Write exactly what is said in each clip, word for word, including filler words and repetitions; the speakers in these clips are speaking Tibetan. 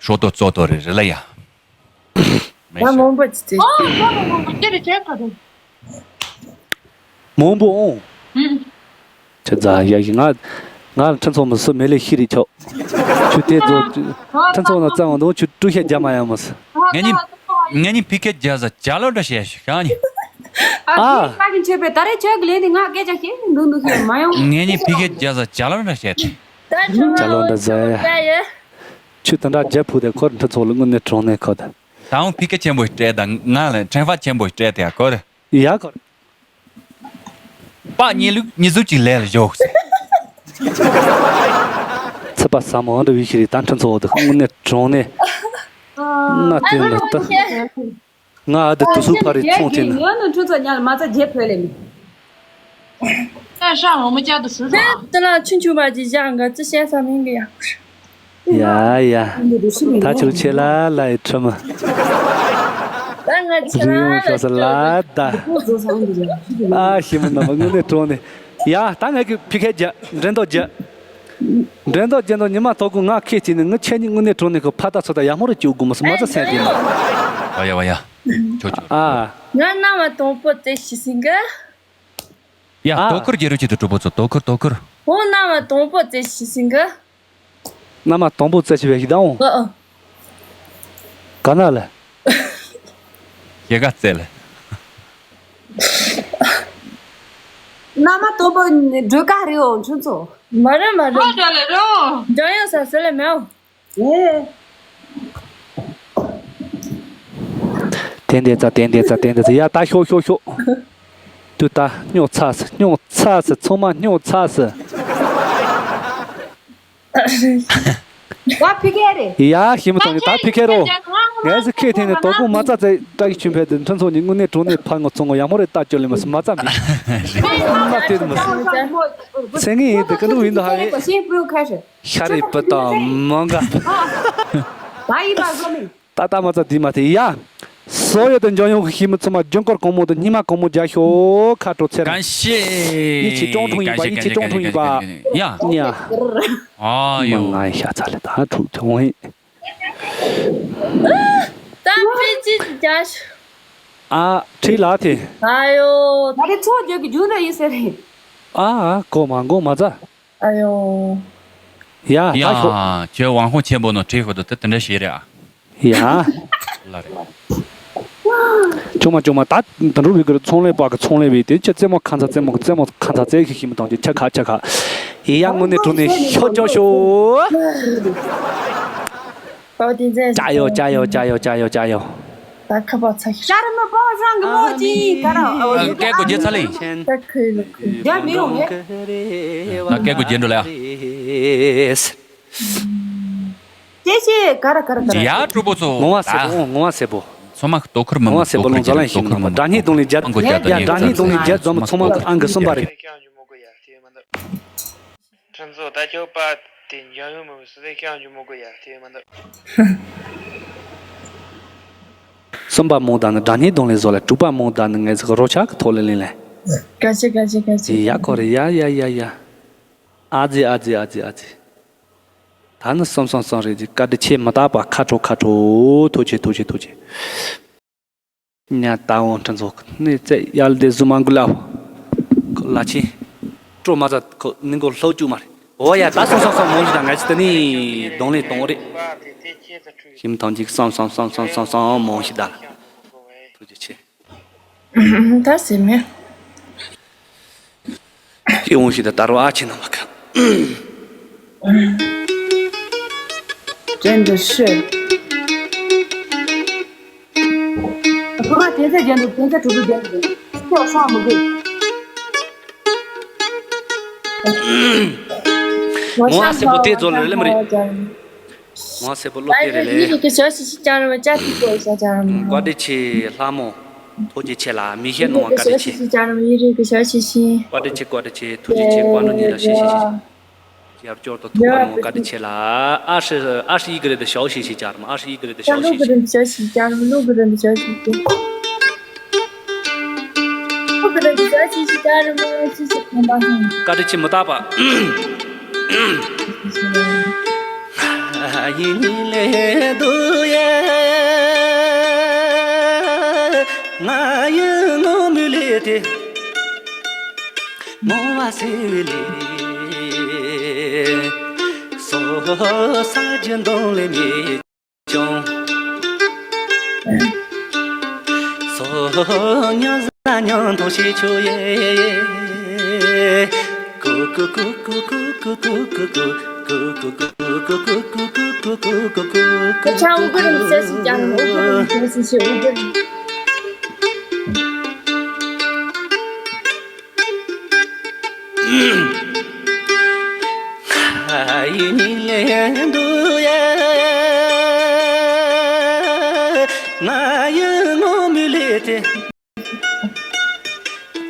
ཁྲོ་ཏོ་ཙོ་ཏོ་རེ་རེ་ལ་ཡ། མེ་ང་ཤ། མང་པོ་ཅི་ཅི། ཨོ་ཁོ་མང་པོ་ཅི་རེ་བྱས་ཁ་རེ། མང་པོ་ཨོ། ཨུམ། ཁྱེད་ཛ་ཡ་ཡི་ང་ང་ཁྲིན་ཚོགས་མི་སུ་མེ་ལེ་ཤི་རི་ཆོག་ཁྱོད་དེ་ཚོ་ཁྲིན་ཚོགས་ན་བཙན་བ་འདུག་ཁྱོད་ཀྲུ་ཤད་རྒྱ་མ་ཡ་མ་སི། ངེད་གཉིས་ངེད་གཉིས་ཕི་ཁེ་རྒྱ་ཟ་ཅ་ལོ་འདྲ་བྱས་ཤིག་ཨ་ནི། ཨ། ཨ་ཁྱེད་ཁ་གིན་ཆོད་པས་ད་རེས་ཆོད་གི་ལེན་ནི་ང་སྐད་ཆ་ཤེས་འདུག་འདུག་ཤེས་མ་ཡོང་། ངེད་གཉིས་ཕི་ཁེ་རྒྱ་ཟ་ཅ་ལོ་འདྲ་བྱས་ཏེ། ད་ཁྲོ་མ་ཅ་ལོ་འདྲ་ཟ་ཡ། ཡ་ཡ། ཁྱོད་དེ་འདྲ་རྒྱ་ཕུག་དེ་ཁོར་འཕྲིན་ཚོགས་ལ་དངོས་གནས་གྲོང་ནས་ཁོ་དེ། ད་འོང་ཕི་ཁེ་ཆེན་པོ་སྤྲད་ད་ང་ལ་ཕྲེང་བ་ཆེན་པོ་སྤྲད་དེ་ཁོ་དེ། ཡ་ཁོ། པ་གཉིས་ལུག་གཉིས་ཟུག་ཅིག་ལས་ལ་ཞོག་ཟེར། ཚེ་པ་ཟ་མ་འདྲ་བའི་ཤི་རི་ད་འཕྲིན་ཚོགས་འདི་དངོས་གནས་གྲོང་ནས། ན་དེ་ལ་ལྟ། ང་ཨ་དེ་དུ་སུ་ཕ་རི་ཚོང་ཐེན་ན། ཡོད་ནོ་འཕྲིན་ཚོགས་ཉལ་མ་ཚ་རྗེས་ཕོད་ལེ་མི། ད་ཧྲ་འོ་མ་ཅག་ཏུ་སུ་ཧྲ། དེ་ལ་ཆུང་ཆུང་མ་ཅིག་བཞག་འགའ་ཙི་བཤད་ས་མིན་གི་ཡ། ཡ་ཡ། ད་ཆུ་ཆེ་ལ་ལ་ཡི་ཁྲི་མ། ད་ང་ཆེ་ལ་རིང་ལ་ཤོ་ས་ལ་ད། ཨ་ཤི་མི་ན་མ་དངོས་གནས་གྲོང་ནས། ཡ་ད་ང་གི་ཕི་ཁེ་རྒྱ་འགྲན་ཟླ་རྒྱ། འགྲན་ཟླ་རྒྱ་ནོ་ཉི་མ་ཐོག་གུ་ང་ཁེ་ཅི་ནི་ངི་ཆེ་ཉི་དངོས་གནས་གྲོང་ནས་གི་ཕ་ད་ཚོ་ད་ཡ་མོ་རུ་ཅིག་དགོ་མ་སུ་མ་ཚ་སེ་དེ་ན། ཝ་ཡ་ཝ་ཡ། ཆོ་ཆོ། ཨ། ང་རྣ་བ་དང་པོ་དེ་ཤི་སིང་གི། ཡ། ཨ། དོ་ཁུར་རྒྱལ་རུ་ཆེད་དུ་གྲུབ་པོ་ཚོ་དོ་ཁུར་དོ་ཁུར། ཧོ་རྣ་བ་དང་པོ་དེ་ཤི་སིང་གི། རྣ་མ་དང་པོ་རྩེ་ཆེ་བའི་ཞིག་དང་། ཨ་ཨ། ག་ན་ལ། ཞེ་ག་རྩེ་ལ། རྣ་མ་དང་པོ་སྒྲོལ་དཀར་རེད་འོ་འཕྲིན་ཚོགས། མ་རེད་མ་རེད། ཨོ་ད་ལ་རོ། འཇམ་དབྱངས་ས་ཟེར་ལ་མེའོ། ཨེ། དེ་འདས་ཙ་དེ་འདས་ཙ་དེ་འདས་ཙ་ཡ་ད་ཤོག་ཤོག་ཤོག་དུ་ད་སྨྱོ་ཚ་སི་སྨྱོ་ཚ་སི་ཚང་མ་སྨྱོ་ཚ་སི། ད་ཕི་ཁེ་རེད། ཡ་ཤི་མི་ཐོང་ནི་ད་ཕི་ཁེ་རོ། ངས་སི་ཁེ་ཐེན་ནི་དོ་ཀུ་མ་ཙ་ཙེ་ཏྲ་གི་ཆུན་ཕེ་དེ་འཕྲིན་ཚོགས་ནི་དངོས་གནས་གྲོང་ནས་ཕ་ངོ་ཚོ་ངོ་ཡ་མོ་རེ་ལྟ་ཅོ་ལེ་མ་སི་མ་ཙ་མི། མ་དེ་དུ་མ་སི། སེང་ངེ་ཡིན་དེ་ཀ་འདུག་ཡིན་དུ་ཧ་ཡེ། ཤ་རི་པི་ཏ་མ་འགའ། ད་ཡིན་པ་གོ་མིན། ད་ལྟ་མ་ཚ་དེ་མ་དེ་ཡ། སོ་ཡོད་དུ་འཇོན་ཡོང་གི་ཤི་མི་ཚོ་མ་རྒྱུན་སྐོར་གོང་མོ་དུ་ཉི་མ་གོང་མོ་རྒྱ་ཤོ་ཁ་དྲོ་ཚེ་ར། གང་ཤེས། ཡིད་ཆེས་ཀྲོང་ཁྲུང་ཡིན་པ་ཡིད་ཆེས་ཀྲོང་ཁྲུང་ཡིན་པ། ཡ། ཉ། ཨ་ཡོ། མ་ང་ཡི་ཤ་ཚ་ལེ་ད་ཐུག་ཐུག་འོང་ཡིན། ད་པི་ཅི་རྒྱ་ཤོ། ཨ་ཁྲིད་ལ་དེ། ཨ་ཡོ། ད་རེ་ཚོགས་རྒྱག་གི་རྒྱུ་འདྲ་ཡིན་ཟེར་རེད། ཨ་ཨ་གོ་མ་གོ་མ་ཚ། ཨ་ཡོ། ཡ་ད་ཤོ། ཡ་ཁྱོད་ཝང་ཧོ་ཆེན་པོ་ནོ་ཁྲིད་ཤོ་དུ་དེ་དེ་འདྲ་བྱེད་རེད་ཨ། ཡ། ལ་རེད། ཅུང་མ་ཅུང་མ་ད་ད་རུ་བི་གི་ཚོང་ལས་པ་གི་ཚོང་ལས་བི་དེ་ཆ་རྩེད་མོ་ཁ་མཚར་རྩེད་མོ་གི་རྩེད་མོ་ཁ་མཚར་རྩེད་ཤི་ཤི་མི་དང་ཆ་ཁ་ཆ་ཁ། ཡ་དངོས་གནས་དྲུང་ནས་ཤོ་ཅོ་ཤོ། པའོ་ཏི་ཛེ། ཅ་ཡོ་ཅ་ཡོ་ཅ་ཡོ་ཅ་ཡོ་ཅ་ཡོ། ད་ཁ་པར་ཚ་ཤི། ཤར་མ་པའོ་རང་གི་མོ་ཅི་ཀ་ར། ཨ་སྐད་གོ་རྒྱལ་ཚ་ལེ། ད་ཁོས་ལ་ཁོས། རྒྱ་མི་ཡོང་ངེ། ང་སྐད་གོ་རྒྱལ་འགྲོ་ལ་ཡ། ཅེ་ཅེ་ཀ་ར་ཀ་ར་ཀ་ར། ཡ་གྲོགས་པོ་ཚོ། ངོ་བ་སེ་པོ་ངོ་བ་སེ་པོ། ཚོ་མ་དོ་ཁུར་མི་ངོ་མ་སེ་པོ་ལོང་ཙ་ལ་ཤི་མི་ཐོང་སྒྲ་སྙན་གདོང་ལེན་རྒྱལ། སྒྲ་སྙན་གདོང་ལེན་རྒྱལ་འཛོམས་ཚོ་མ་ཨང་གི་གསུམ་པ་རེད། ཁྲིན་ཚོ་ད་ཁྱོད་པ་དེ་འཇམ་ཡོང་མི་སུ་དེ་ཤང་འཇུ་མི་དགོས་ཡ་དེ་མ་འདུག་གསུམ་པ་མོ་ད་ནི་སྒྲ་སྙན་གདོང་ལེན་བཟོ་ལ་དྲུག་པ་མོ་ད་ནི་ངས་ཟིག་རོ་ཆག་གི་ཐོག་ལ་ལེན་ལེ། ག་ཅི་ག་ཅི་ག་ཅི། ཡ་ཁོ་རེ་ཡ་ཡ་ཡ་ཡ། ཨ་ཙི་ཨ་ཙི་ཨ་ཙི་ཨ་ཙི། ད་ནི་གསུམ་གསུམ་གསུམ་རེད་ཅི་བཀའ་དྲིན་ཆེ་མི་རྟག་པ་ཁ་དྲོ་ཁ་དྲོ་ཐུགས་རྗེ་ཆེ་ཐུགས་རྗེ་ཆེ་ཐུགས་རྗེ་ཆེ། ཉ་ཏའོ་ཁྲིན་ཚོགས་ནི་རྩེ་ཡལ་དེ་ཟུ་མ་འགུ་ལའོ། ཁོ་ལ་ཆེ། སྤྲོ་མ་ཚ་ཁོ་ནི་མགོ་ལྷོ་བཅུག་མ་རེད། འོ་ཡ་ད་སོང་སོང་སོང་མོ་ཞིག་དང་ང་ཚོ་དེ་ནི་གདོང་ལེན་གཏོང་རེད། ཞིམ་ཐང་ཅིག་སོང་སོང་སོང་སོང་སོང་སོང་མོ་ཞིག་དང་། ཐུགས་རྗེ་ཆེ། ད་ཟེར་མེད། ཡོང་ཞིག་ད་ད་རུ་ཨ་ཆེ་ན་མ་ཁ། 真的是。 ཁོ་རང་དེ་ཚོ་རྒྱན་འདུག་དེ་ཚོ་གྲུ་གུ་རྒྱན་འདུག་ཁྱོད་སང་མི་དགོས། ངོ་ཨ་སེ་པོ་དེ་ཚོ་ལ་ལེམ་རེད། ངོ་ཨ་སེ་པོ་བློ་དེ་རེད་ལེ། ཡི་རིགས་ཀྱི་ཞབས་ཞུ་ཞིག་ཅང་རེད་བ་ཅག་ཏི་པོ་ཞག་ཅང་རེད། བཀའ་དྲིན་ཆེ་ལྷ་མོ། ཐུགས་རྗེ་ཆེ་ལ་མི་ཤེས་ནོ་བ་བཀའ་དྲིན་ཆེ། ཡི་རིགས་ཀྱི་ཞབས་ཞུ་ཞིག་ཅང་རེད་བ་ཡི་རིགས་ཀྱི་ཞབས་ཞུ་ཞིག་བཀའ་དྲིན་ཆེ་བཀའ་དྲིན་ཆེ་ཐུགས་རྗེ་ཆེ་བཀའ་འགྲོ་ཉིད་ལ་ཞབས་ཞུ་ཞིག་ཞབས་སྐྱོར་དང་ཐུགས་ཁུར་གནང་བཀའ་དྲིན་ཆེ་ལ། ཨ་ཧྲི་ཨ་ཧྲི་ཡི་གེ་རེད་དེ་ཞའོ་ཞིག་ཞིག་ཅར་མ་ཨ་ཧྲི་ཡི་གེ་རེད་དེ་ཞའོ་ཞིག་ཞིག་ཞའོ་ཞིག་ཞིག་ཞིག་བཀའ་དྲིན་ཆེ་མི་རྟག་པ། ཡིན་ཉིན་ལས་འདུག་ཡ། ང་ཡི་ངོ་མི་ལས་དེ། མོ་བ་སེ་བི་ལི། སོ་ས་ཇི་འདོང་ལེ་མི་ཅོང་། སོ་ཉ་ཟ་ཉང་ཐོང་ཤི་ཆུ་ཡེ། ཀུ་ཀུ་ཀུ། ཁྱེད་ཚང་ཨུ་གུ་རུ་མི་སེར་ཞིག་ཀྱང་ཨུ་གུ་རུ་མི་སེར་ཞིག་ཨུ་གུ་རུ། ཨ་ཡི་ཉིན་ལས་འདུག་ཡ། ང་ཡི་ངོ་མི་ལས་དེ།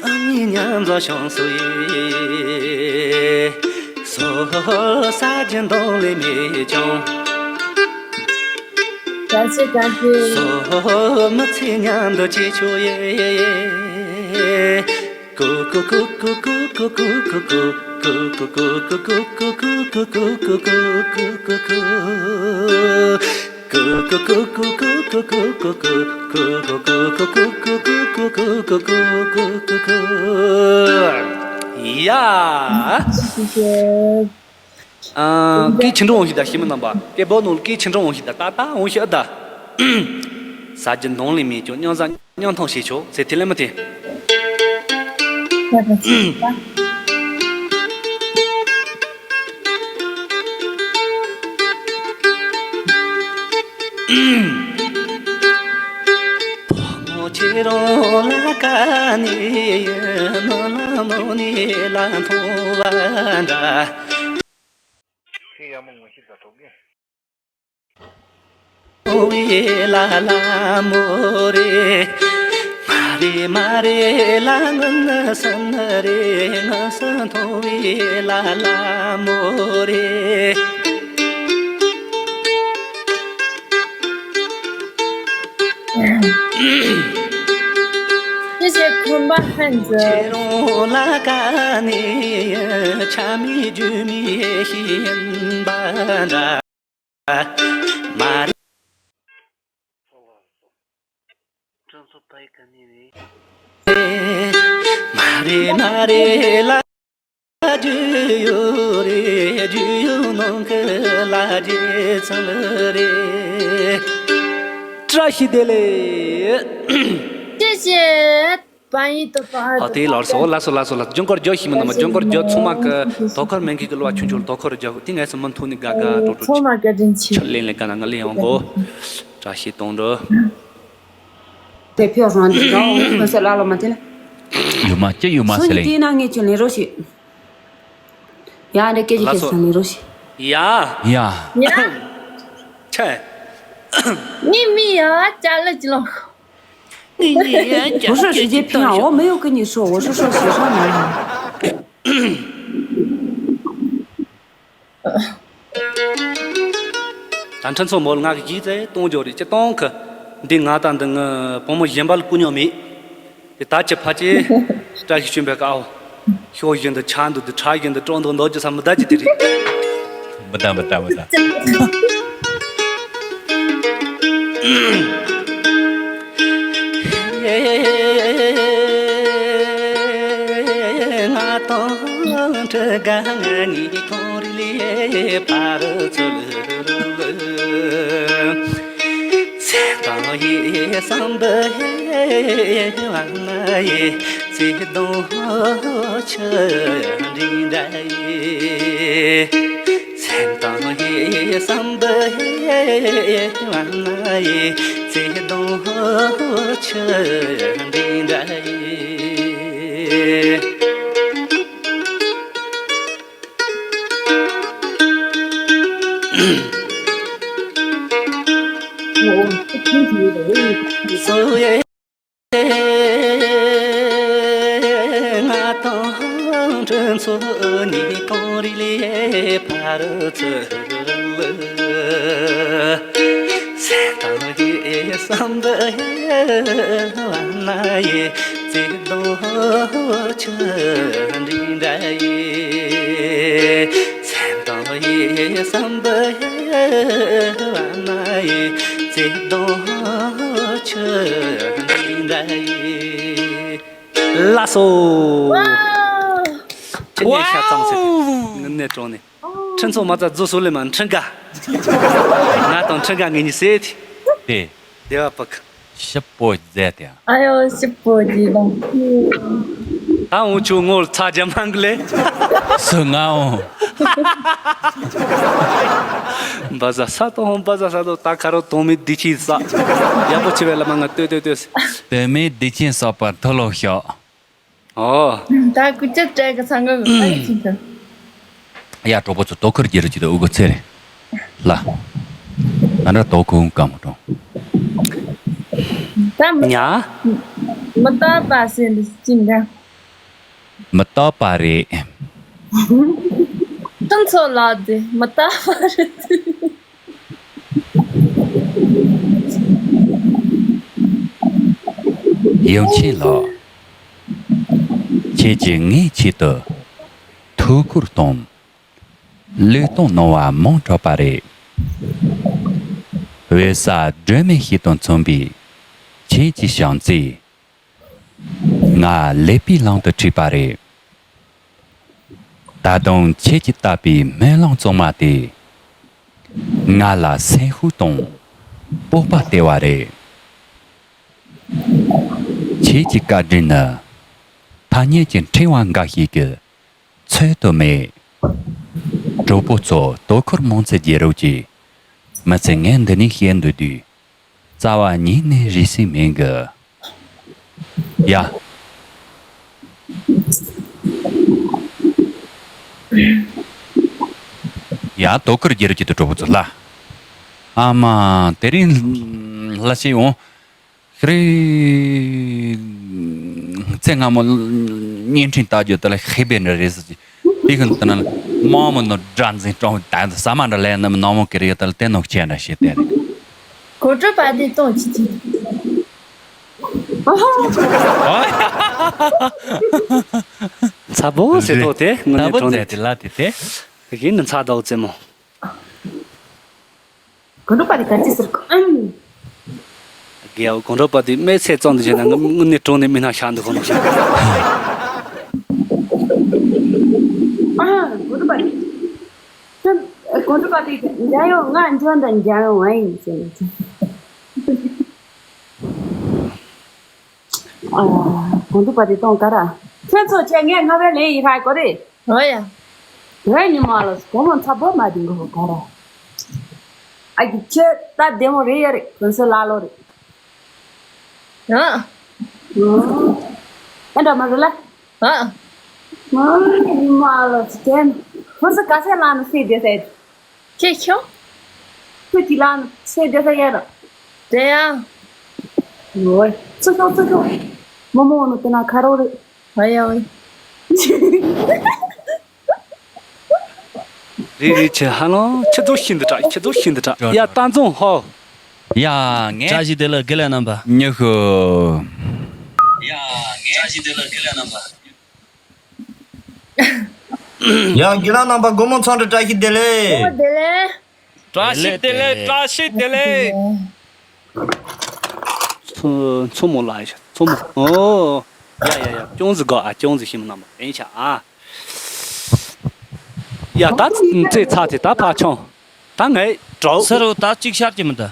ཨ་ནི་མཉམ་བཟོ་བྱུང་སོ་ཡི། སོ་ས་ཇི་འདོང་ལེ་མི་ཅོང་། བཀྲ་ཤིས་བཀྲ་ཤིས། སོ་མི་ཚེ་མཉམ་དུ་སྐྱེལ་ཆོག་ཡེ། ཀུ་ཀུ་ཀུ། ཡ། ཨ། སྐད་ཆེ་འགྲོ་འོང་ཞིག་ད་ཤི་མི་རྣམ་པ། སྐད་འབོད་ནོར་སྐད་ཆེ་འགྲོ་འོང་ཞིག་ད་ཏག་ཏག་འོང་ཞིག་ཨ་ད། ས་ཇི་འདོང་ལེ་མི་ཅོང་། མཉམ་ཟ་མཉམ་འཐུང་བྱེད་ཆོག་ཟེར་དེ་ལས་མི་དེ། ཕོ་མོ་ཁྱེད་རང་ལ་ཀ་ནས་ཡིན་ནོ་ལ་མོ་ནས་ལ་མཐོང་བ་འདྲ། ཁྱེད་ཡག་མོ་ངོ་ཤེས་ད་ཐོག་གི། མཐོང་བའི་ལ་ལ་མོ་རེད། མ་རེད་མ་རེད་ལ་ངུ་ནི་སུ་ནི་རེད། ངུ་སུ་མཐོང་བའི་ལ་ལ་མོ་རེད། ཁྱེད་ཀྱི་ཁོམ་པ་ཧན་ཟེར། ཁྱེད་རང་ལ་ཀ་ནས་ཆ་མེད་རྒྱུས་མེད་ཤི་ཡིན་པ་འདྲ། མ་རེད། ཁྲོན་ཚོ་ཕ་ཡི་ག་ནས་རེད། མ་རེད་མ་རེད་ལ་རྒྱུས་ཡོད་རེད། རྒྱུས་ཡོད་ནང་གི་ལ་རྒྱུས་ཚང་རེད། བཀྲ་ཤིས་བདེ་ལེགས། བཀྲ་ཤིས། པ་ཡིན་ཏོ་པ། ཧ་དེ་ལགས་སོ། ལགས་སོ་ལགས་སོ་ལགས། ལྗོངས་མཁར་རྒྱུག་ཤིག་མི་རྣམས། ལྗོངས་མཁར་རྒྱུག། ཚང་མ་གི་དོ་ཁུར་སྨན་ཁུལ་གི་གླུ་བ་ཆུང་ཆུང་དོ་ཁུར་རྒྱུག། དེ་ངས་སུ་མི་མཐོང་ནི་དགའ་དགའ་སྤྲོ་སྤྲོ། ཚང་མ་བཀའ་དྲིན་ཆེ། ཆུ་ལེན་ལེན་ག་ན་ང་ལེན་ཡོང་གོ། བཀྲ་ཤིས་གཏོང་འགྲོ། དེ་ཕེབས་སོང་འདི་ག་འོང་མི་སེ་ལ་ལོ་མ་དེ་ལ། ཡོད་མ་ཅི་ཡོད་མ་སེ་ལེ། སོ་ཡི་དེ་ན་ངས་ཁྱོད་ལེན་རོགས་ཤིག་ཡ་འདྲ་སྐད་ཅིག་ལགས་སོ། ཁྱེད་ས་ལེན་རོགས་ཤིག་ཡ། ཡ། ཡ། ཆེ། ངའི་མི་ཡ་ཅ་ལག་ཅི་ལོ། 你也讲不是直接拼啊，我没有跟你说，我是说学生男孩。 ད་ཕྲན་ཚོགས་མོལ་ང་གི་ཡིག་ཚད་གཏོང་འཇོག་རེད་ཅེས་གཏོང་གི། འདི་ང་དང་འདི་ངི་བུ་མོ་གཞན་པ་ལ་བསྐུར་མྱོང་མེད། དེ་ད་ཅི་ཕ་ཅེ་བཀྲ་ཤིས་ཤུན་པའི་ཀའོ། ཤོག་བཞིན་དུ་ཆག་འདུག་དེ་ཁྲག་བཞིན་དུ་དཀྲོག་འདུག་འདོགས་ཀྱི་ས་མི་ད་ཅི་དེ་རེད། མི་ད་མི་ད་མི་ད། ང་དང་ཁྲི་ག་ང་གཉིས་གང་རི་ལས་ཕར་ཚུར། སེམས་དང་ཡི་བསམ་པའི་བ་ན་ཡི་ཚེ་དང་ཆུ་འདྲ་ཡི། སེམས་དང་ཡི་བསམ་པའི་བ་ན་ཡི་ཚེ་དང་ཆུ་འདྲ་ཡི། སོ་ཡེ། ང་དང་ཕྲན་ཚོགས་གཉིས་གངས་རི་ལས་ཕར་ཚུར། སེམས་དང་ཡི་བསམ་པའི་བ་ན་ཡི་བརྩེ་དུང་ཆུ་འདྲ་ཡི། སེམས་དང་ ལགས་སོ། ཁྱེད་གཉིས་ཤ་ཚང་ཟེར་ཏེ། དངོས་གནས་དྲང་གནས། ཁྲིན་ཚོ་མ་ཙ་རྫུ་སོ་ལེ་མ་ཁྲིན་ཀ་ང་དང་ཁྲིན་ཀ་ངེད་གཉིས་ཟེར་ཏེ། དེ། བདེ་བ་པག་ཞིབ་པོ་མཛད་དེ། ཨ་ཡོ་ཞིབ་པོ་ཅིག་དང་། ད་འུ་ཆོ་ངོར་ཚ་རྒྱ་མང་གི་ལེ། སུ་ང་འོང་། བ་ཟ་ས་དང་བ་ཟ་ས་དང་ད་ཁ་རོ་དོན་མེད་བདེ་ཆེན་ས། ཡག་པོ་ཆེ་བའི་བླ་མ་ང་ལྟོས་ལྟོས་ལྟོས། དོན་མེད་བདེ་ཆེན་ས་པར་ཐུགས་ལོག་ཤོག་ཨོ། ད་སྐུ་ཅག་བྲལ་གི་ཚང་གི་ཨ་ཡི་ཅིག་ཏུ། ཡ་གྲོགས་པོ་ཚོ་དོ་ཁུར་རྒྱལ་རུ་ཅིག་ཏུ་དབུ་གུ་ཚེ་རེད། ལ། ང་འདྲ་དོ་ཁུར་ཀ་མོ་གྲོང་། ད་མི་ཉ། མི་རྟག་པ་ཟེར་འདི་ཅི་འདྲ། མི་རྟག་པ་རེད། ཁྲིན་ཚོ་ལགས་དེ་མི་རྟག་པ་རེད། ཡུམ་ཆེན་ལགས། ཁྱེད་ཀྱིས་ངའི་ཆེད་དུ་ཐུགས་ཁུར་དང་བློས་གཏོང་གནང་བ་མང་དྲགས་པ་རེད། འོད་གསལ་སྒྲོན་མེ་ཞིག་དང་མཚུངས་པའི་ཁྱེད་ཀྱི་བྱམས་བརྩེས། ང་ཀླད་པའི་གླིང་དུ་ཁྲིད་པ་རེད། ད་དུང་ཁྱེད་ཀྱིས་བཏབ་པའི་སྨོན་ལམ་གཙང་མ་དེ། ང་ལ་སེམས་ཤུགས་དང་སྤོབས་པ་སྟེར་བ་རེད། ཁྱེད་ཀྱི་བཀའ་དྲིན་ནི་ཐ་སྙད་ཀྱི་ཕྲེང་བ་འགའ་ཞིག་གིས་ཚོད་དུ་མེད། གྲོགས་པོ་ཚོ་དོ་ཁུར་མང་ཙམ་རྒྱག་རོགས་གྱིས། མི་ཚེ་ངས་འདི་ནས་བཤད་འདོད་དུས། རྩ་བ་ཉིད་ནས་རེ་སྲིད་མེད་གི། ཡ། ཡ་དོ་ཁུར་རྒྱལ་རབས་ཀྱི་དུ་གྲོགས་པོ་ཚོ་ལ། ཨ་མ་དེ་རིང་ལ་ཤེས་འོང་། ཤི་རེ། ཚེ་སྔ་མོ་བརྙན་འཕྲིན་ལྟ་རྒྱུ་དེ་ལ་ཤེས་པའི་འདྲ་རེད་ཟེར་གྱི། དེ་གི་དེ་ན་མ་མོ་ནོ་དགྲ་འཛིན་གྲོང་དང་ས་མ་འདྲ་ལས་ནམ་ནོ་མོ་ཀི་རེ་ཡོད་དེ་ལ་དེ་ནོ་ཁྱེད་འདྲ་ཤེས་དེ་རེད། གོ་ཁྲོ་པ་དེ་གཏོང་ཅི་ཅི། ཚ་པོ་ཟེར་ཐོག་དེ་ངོ་ནས་གྲོང་ནས་དེ་ལ་དེ་དེ། དེ་གིན་ནི་ཚ་དོག་རྩེ་མོ། གོ་ཁྲོ་པ་དེ་ག་ཅི་ཟེར་གོ་ཨམ། དགེ་བ་གོ་ཁྲོ་པ་དེ་སྨད་ཚད་ཙམ་དུ་བྱས་ན་ང་དངོས་གནས་གྲོང་ནས་མི་སྣང་ཤག་འདུག་ཁོ་ནོ་ཤག་ཨ་གོ་ཁྲོ་པ་དེ། ཁྱོད་གོ་ཁྲོ་པ་དེ་འཇམ་ཡོང་ང་འཇོན་དང་འཇམ་ཡོང་བ་ཡིན་ཟེར་ནས། ཨ། གོང་དུ་པ་དེ་གཏོང་ག་ར། ཁྱོད་ཚོ་ཆེ་ངས་སྔ་བས་ལེན་ཡི་ཧྲ་གོ་རེ། ཨོ་ཡ། རེ་ཉི་མ་ལ་སྒོ་མོ་ཚ་པོ་མ་དེ་གོ་ག་ར། ཨ་ཀྱི་ཁྱོད་ད་བདེ་མོ་རེ་ཡ་རེ་གོན་སོ་ལ་ལོ་རེ། ཨ། ཨ་འདྲ་མ་རེ་ལ། ཨ། ཨ་ཉི་མ་ལ་སྟན། གོན་སོ་ག་སེ་ལ་ནི་སེ་བདེ་སེ། ཁྱེད་ཤོག་ཁྱོད་ཀྱི་ལ་ནི་སེ་བདེ་ས་ཡ་ར། དེ་ཡ། ཡོད། ཚུ་ཤོག་ཚུ་ཤོག་མོ་མོ་ནི་དེ་ན་ཁ་རོག་རེད། ཨ་ཡ་ཨོ་ཡ། རེད་རེད་ཆེ་ཧ་ལོ་ཁྱེད་ཚོ་ཤིན་ཏུ་དྲག་ཁྱེད་ཚོ་ཤིན་ཏུ་དྲག་ཡ་རྟ་འཛོང་ཧོ། ཡ་ངས། བཀྲ་ཤིས་བདེ་ལེགས་དགེ་ལེགས་རྣམ་པ། ཉི་ཤུ། ཡ་ངས། བཀྲ་ཤིས་བདེ་ལེགས་དགེ་ལེགས་རྣམ་པ། ཡང་དགེ་ལགས་རྣམ་པ་སྒོ་མོ་ཚང་དུ་བཀྲ་ཤིས་བདེ་ལེགས། ཨོ་བདེ་ལེགས། བཀྲ་ཤིས་བདེ་ལེགས། བཀྲ་ཤིས་བདེ་ལེགས། མཚོ་མཚོ་མོ་ལ་ཡ་མཚོ་མོ་ཨོ། ཡ་ཡ་ཡ་ཅུང་ཟིག་གོ་ཨ་ཅུང་ཟིག་ཤིང་མོ་རྣམ་པ་ལེན་ཤ་ཨ། ཡ་ད་ཚེ་ཚ་ཚེ་ད་ཕ་ཆུང་། ད་ངའི་གྲོགས། ས་རུ་ད་གཅིག་ཤར་གྱི་མི་འདུག་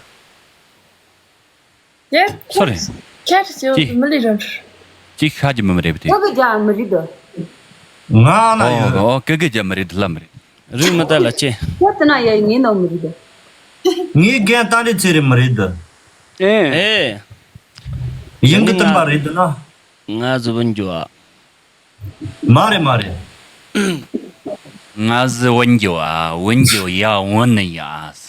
དེ། སོ་རེད། ཁྱེད་ཚོ་ཅི། མི་ལི་རང་། ཅི་ཤ་ཅི་མི་མི་རེད་པ་དེ། ཁྱོད་ཀྱི་རྒྱ་མི་རེད་དོ། ང་ན་ཡོད། ཨོ་ཨོ་ཀི་ཀི་རྒྱ་མི་རེད་ལ་མི་རེད། རུས་མི་ལྟ་ལ་ཅི། ཁྱོད་དེ་ན་ཡ་ངའི་ནང་མི་རེད་དོ། ངའི་རྒན་ཏན་རེ་ཚེ་རེ་མི་རེད་དོ། ཨེ། ཨེ། ཡིན་གི་སྟོན་པ་རེད་དོ་ན། ང་ཟི་བུན་རྒྱུ་ཨ། མ་རེད་མ་རེད། ང་ཟི་བུན་རྒྱུ་ཨ་བུན་རྒྱུ་ཡ་བུན་ནི་ཡ།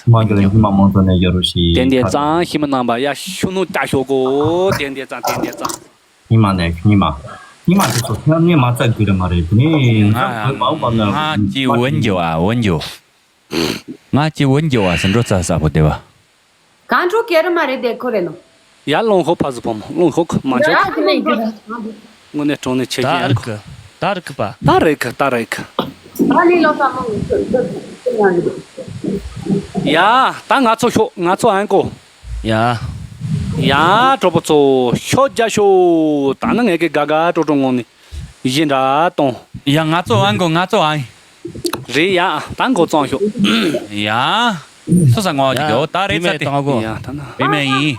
མ་རྒྱུ་ལ་ཉི་མ་མང་ཚོ་ནས་ཡོད་རུ་ཞིག་དེ་འདས་ཙང་ཤི་མི་རྣམ་པ་ཡ་ཤུ་ནུ་ལྟ་ཤོག་གོ་དེ་འདས་ཙང་དེ་འདས་ཙང་། ཉི་མ་ནས་ཉི་མ། ཉི་མ་དེ་ཚོ་ཁྱོད་ངས་མ་རྩ་རྒྱུ་རེད་མ་རེད་དེ་ནས་ང་ང་ང་ཅི་བུན་རྒྱུ་ཨ་བུན་རྒྱུ། ང་ཅི་བུན་རྒྱུ་ཨ་ཟིན་འགྲོ་རྩ་ས་པོ་དེ་བ། གང་འཕྲོ་སྐད་རུ་མ་རེད་དེ་ཁོ་རེད་ནོ། ཡར་ལོང་ཧོ་ཕ་ཟི་ཕོ་མོ་ལོང་ཧོ་ཁ་མ་འཇོག་ཡར་ལོང་ཧོ། དངོས་གནས་དྲང་གནས་ཆེ་ད་གི་ཡར་རིག་ཁ། གི་ད་རིག་གི་པ། ད་རིག་གི་ད་རིག་གི། ད་ལི་ལོ་ས་མོ་ངུ་ཁོ་ཁོ། ཡ། ད་ང་ཚོ་ཤོག་ང་ཚོ་ཨང་ཀོ། ཡ། ཡ། གྲོགས་པོ་ཚོ་ཤོག་རྒྱ་ཤོག་ད་ནི་ངས་ཀྱི་དགའ་དགའ་སྤྲོ་སྤྲོ་ངང་ནས་གཞས་འདྲ་གཏོང་། ཡ། ང་ཚོ་ཨང་ཀོ་ང་ཚོ་ཨང་། རེད་ཡ། ད་འགོ་བརྩམས་ཤོག་ཡ། སོ་ས་ངོ་ཡ། ཡོ་ད་རེད་ཚ་དེ། ཡ་ད་ན། བི་མེ་ཡིན།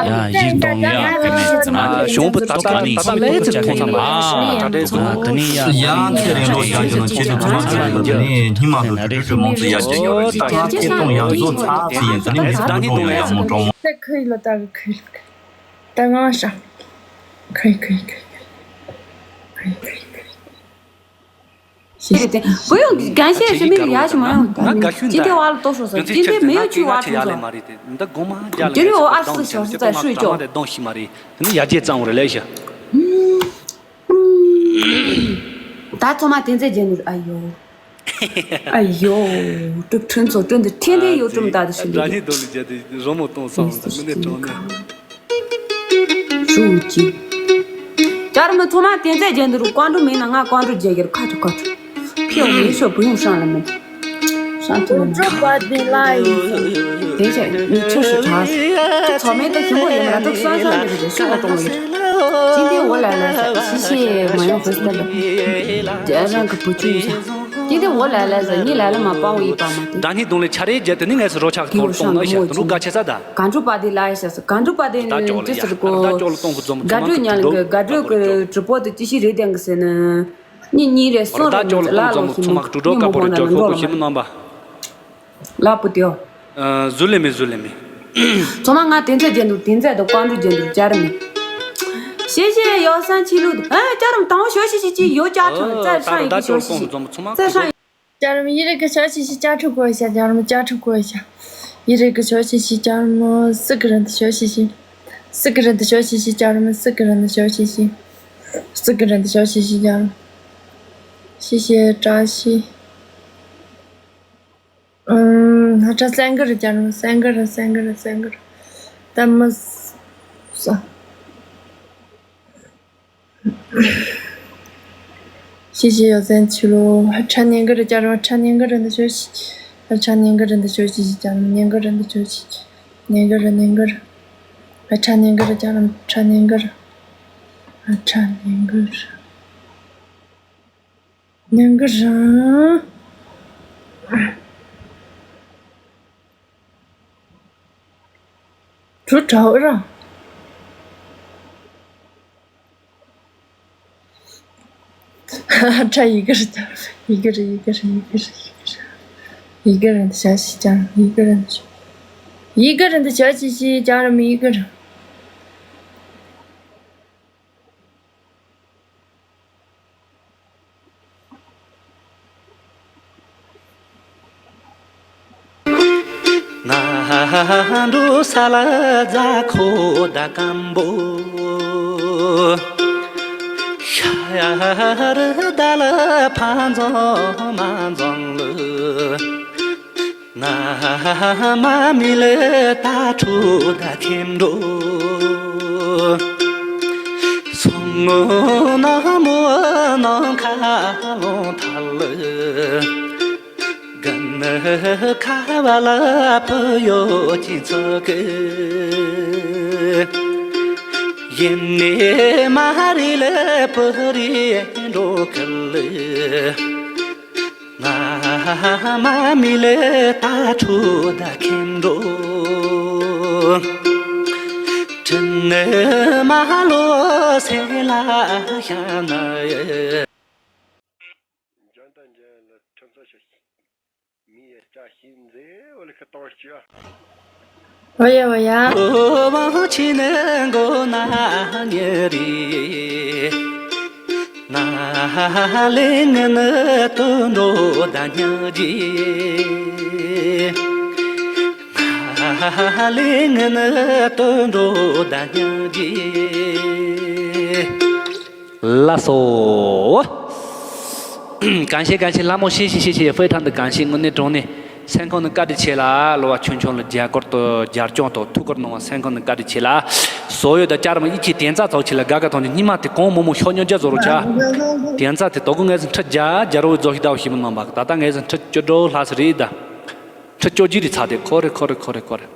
ཡ་ཡིན་གཏོང་ཡ་བི་མེ་ཙི་མ། ཞོང་བུ་ད་ད་ད་ད་ལས་ཚིག་ཐོང་ཚང་མ། ད་ད་ལས་ཚིག་ཐོང་ཚང་མ། ད་ད་ལས་ཚིག་ཐོང་ཚང་མ། ད་ད་ལས་ཚིག་ཐོང་ཚང་མ། ཡང་ཚེ་རིང་ལོ་བརྒྱ་ཡོད་ན་ཁྱེད་ཚོ་ཚང་མ་ཚང་མ་ཡོད་ནས་ཉི་མ་ལོ་དྲུག་ཅུ་མང་ཚོ་ཡར་རྒྱས་ཡོད་རེད། ད་ཁྱེད་གཏོང་ཡང་བཟོ་ཚར་ཚེ་ཡིན་ཙི་ནས་ཚེ་རིང་ལོ་ཡང་མོ་གྲོང་མོ། ད་ཁུ་ཡི་ལོ་ད་གི་ཁུ་ཡི་ལོ་ད་ངང་ཤ། ཁུ་ཡི་ཁུ་ཡི་ཁུ་ཡི་ཁུ་ཡི་ཁུ་ཡི་ཁུ་ཡི། ཤེས་ཏེ། བུ་ཡོང་གན་ཤེས་ཞུ་མི་ལ་ཡ་ཞུ་མ་ཡོང་། ང་དགའ་ཤོས་ཅི་འདྲ་དེ་བ་ལ་ཏོ་ཤོ་ས་ཅི་འདྲ་མེ་ཡོ་ཆུ་བ་ཚོ་ས། འདི་སྒོ་མ་རྒྱ་ལ་ཅི་ཨོ་ཨ་སི་ཤོ་ས་ཚ་ཤུ་ཅོ། ད་ནི་ཡ་རྒྱས་གཙང་བོ་རེད་ལས་ཤ། ད་ཚོ་མ་དེ་ཚེ་རྒྱན་ཨ་ཡོ། ཨ་ཡོ། གྲུབ་ཁྲིན་ཚོ་ཀྲིན་དུ་ཐེན་ཐེན་ཡོ་གྲུབ་ད་དུ་ཤུ་ལི། ཞུ་ཅི། ཅར་མི་ཚོ་མ་དེ་ཚེ་རྒྱན་དུ་རུ་ཀོང་ཀྲུ་མེད་ན་ང་ཀོང་ཀྲུ་རྒྱལ་གྱི་རུ་ཁ་ཐུ་ཁ་ཐུ། ཕི་ཡོང་མི་ཤོ་བུ་ཡོང་ཧྲང་ལ་མེད། ཧྲང་ཐུ་ལ་མེད། དེ་ཚེ་ནི་ཆུ་ཤུ་ཁྲ། ཚོ་མེད་ད་ཞིམ་པོ་ཡོད་མ་གཏོགས་སང་སང་མེད་དེ་ཤུ་ལ་གཏོང་བ་ཡོད། ཅི་འདི་འོ་ལ་ལ་ཤི་ཤི་མ་ཡོང་ཧུ་སྟ་ལ། རང་གི་བུ་ཆུ་ཡོད་ཤ། ཅི་འདི་འོ་ལ་ལ་ཟ་ཉི་ལ་ལ་མ་པང་བོ་ཡི་པ་མ་དེ། ད་ནི་དུང་ལས་ཆ་རེ་རྒྱ་དེ་ནི་ངས་སུ་རོ་ཆག་ཐོར་གཏོང་ལ་ཡ་དུ་རུ་ག་ཆེ་ས་ད། ག་འགྲུབ་པ་དེ་ལ་ཡ་ཤ་ས་ག་འགྲུབ་པ་དེ་ནི་ཅི་སུ་རུ་གོ། ག་འགྲུབ་ཉ་ལ་གི་ག་འགྲུབ་གི་གྲུབ་པོ་དེ་ཅི་ཤི་རེ་དེང་གི་སེ་ནི། ཉི་གཉིས་རེ་སོང་རེ་ལ་ལོ་ཤི་མི་ཉི་མོ་ཧོ་ན་ནི་འགྲོ་ལ་མ། ལ་པུ་ཏེའོ། ཟུ་ལེ་མི་ཟུ་ལེ་མི། ཚོ་མ་ང་དེ་ཚོ་རྒྱན་དུ་དེ་ཚོ་དུ་ཀོང་ཀྲུ་རྒྱན་དུ་ཅར་མི། ཤེ་ཤེ་ཡོ་སང་ཆི་ལུ་དུ་ཨ་ཅར་མི་དང་བོ་ཞོ་ཤི་ཤི་ཅི་ཡོ་ཅ་ཁྲང་ཙ་ཧྲང་ཡི་གི་ཞོ་ཤི་ཤི་ཙ་ཧྲང་ཡི། ཅར་མི་ཡི་རེ་གི་ཞོ་ཤི་ཤི་ཅ་ཁྲུ་གོ་ཤ། ཅར་མི་ཅ་ཁྲུ་གོ་ཤ། ཡི་རེ་གི་ཞོ་ཤི་ཤི་ཅར་མི་སི་གི་རན་དུ་ཞོ་ཤི་ཤི། སི་གི་རན་དུ་ཞོ་ཤི་ཤི་ཅར་མི་སི་གི་རན་དུ་ཞོ་ཤི་ཤི། སི་གི་རན་དུ་ཞོ་ཤི་ཤི་ཅར་མི། ཤི་ཤི་བཀྲ་ཤིས། ཨུམ། ཧ་ཅང་སེང་གེ་རུ་སྦྱར་རུང་སེང་གེ་རུ་སེང་གེ་རུ་སེང་གེ་རུ། ད་མི་ས། ཤི་ཤི་ཡོ་ཟན་ཆུ་ལོ། ཧ་ཁྲ་ཉན་གེ་རུ་སྦྱར་རུང་ཧ་ཁྲ་ཉན་གེ་རུ་འདི་ཆོ་ཤི། ཧ་ཁྲ་ཉན་གེ་རུ་འདི་ཆོ་ཤི་ཤི་སྦྱར་རུང་ཉན་གེ་རུ་འདི་ཆོ་ཤི། ཉན་གེ་རུ་ཉན་གེ་རུ། ཧ་ཁྲ་ཉན་གེ་རུ་སྦྱར་རུང་ཧ་ཁྲ་ཉན་གེ་རུ། ཧ་ཁྲ་ཉན་གེ་རུ། ཉན་གི་རང་། གྲུ་དྲའོ་ར། ཁྲ་ཡི་གེ་རེད། ཡི་གེ་རེད། ཡི་གེ་རེད། ཡི་གེ་རེད། ཡི་གེ་རེད། འདི་བྱ་ཞིག་ཀྱང་ཡི་གེ་རེད། ཡི་གེ་རེད། འདི་བྱ་ཞིག་ཞིག་ཀྱང་ར་མི་ཡི་གེ་རེད། ང་འགྲོ་ས་ལ་རྫ་ཁོ་ད་སྐམ་པོ། ཤ་ཡ་རི་ད་ལ་ཕ་འཛོམས་མ་འཛོམས་ལུ། ང་མ་མི་ལ་ད་ཁྲུ་ད་ཁེམ་འགྲོ། སོང་ངོ་ནང་མོ་ནང་ཁ་ལོང་ཐལ། ག་ནི་ཁ་བ་ལ་བུ་ཡོད་ཅི་ཚོད་གི། ཡིན་ནི་མ་རེད་ལ་བུ་རེད་འགྲོ་གི་ལ། ང་མ་མི་ལ་ད་ཁྲུ་ད་ཁེམ་འགྲོ། དྲིན་ནི་མ་ལོ་སེ་ལ་ཤ་ན་ཡེ། འཇོན་ཏན་འཇོན་ལ་ཁྲིམས་ས་ཤ་ཤི། མི་ཡི་སྐྲ་ཤིང་མཛེས་བ་ལ་ཁ་གཏོང་ཤི། ཨོ་ཡ་ཨོ་ཡ། ཨོ་བང་ཆི་ནི་མགོ་ན་ཉེ་རི། ང་ལེ་ང་ནི་དོན་འགྲོ་ད་ཉ་ཇི། ང་ལེ་ང་ནི་དོན་འགྲོ་ད་ཉ་ཇི། ལགས་སོ། 感谢感谢 ལ་མོ་谢谢谢谢 非常的感谢 དངོས་གནས་དྲང་གནས་ སེམས་ཁོང་ནས་བཀའ་དྲིན་ཆེ་ལ། གླུ་བ་ཆུང་ཆུང་ལ་རྒྱ་སྐོར་དུ་རྒྱབ་སྐྱོར་དང་ཐུགས་ཁུར་གནང་བ་སེམས་ཁོང་ནས་བཀའ་དྲིན་ཆེ་ལ། བཟོ་ཡོད་ད་བཅར་མ་ཡིད་ཆེས་དན་རྩ་ཚོགས་ཆེ་ལ་དགའ་དགའ་ཐོང་ཆེ་སྙིང་མ་དེ་གང་མོ་མོ་ཤོག་སྙོར་རྒྱ་བཟོ་རུ་ཆ། དན་རྩ་དེ་དོ་གུ་ངས་སུ་ཁྲི་བརྒྱ་བརྒྱ་རོ་བའི་རྫོགས་ཤིག་ད་བ་ཤི་མི་མ་འབག་ད་ལྟ་ངས་སུ་ཁྲི་བཅུ་དྲུག་ལྷག་སུ་རེད་ད། ཁྲི་བཅོ་བརྒྱད་རེད་ཚར་དེ་ཁོ་རེ་ཁོ་རེ་ཁོ་རེ་ཁོ་རེ།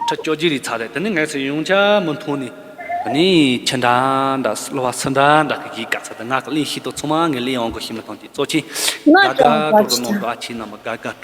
ཁྲི་བཅོ་བརྒྱད་རེད་ཚར་དེ་དེ་ནི་ངས་སུ་ཡོང་ཆ་མི་མཐོང་ནི། ད་ནི་ཁྱི་འདྲ་འདྲ་གླུ་བ་སུ་འདྲ་འདྲ་གི་གིས་དཀའ་ཚ་དེ་ང་གི་གླིང་ཤི་དོ་ཚང་མ་ངས་གླིང་ཡོང་གི་ཤི་མི་མཐོང་དེ་གཙོ་ཆེ། དགའ་དགའ་སྤྲོ་སྤྲོ་གནང་དོ་ཨ་ཆེ་ན་མ་དགའ་དགའ་སྤྲོ།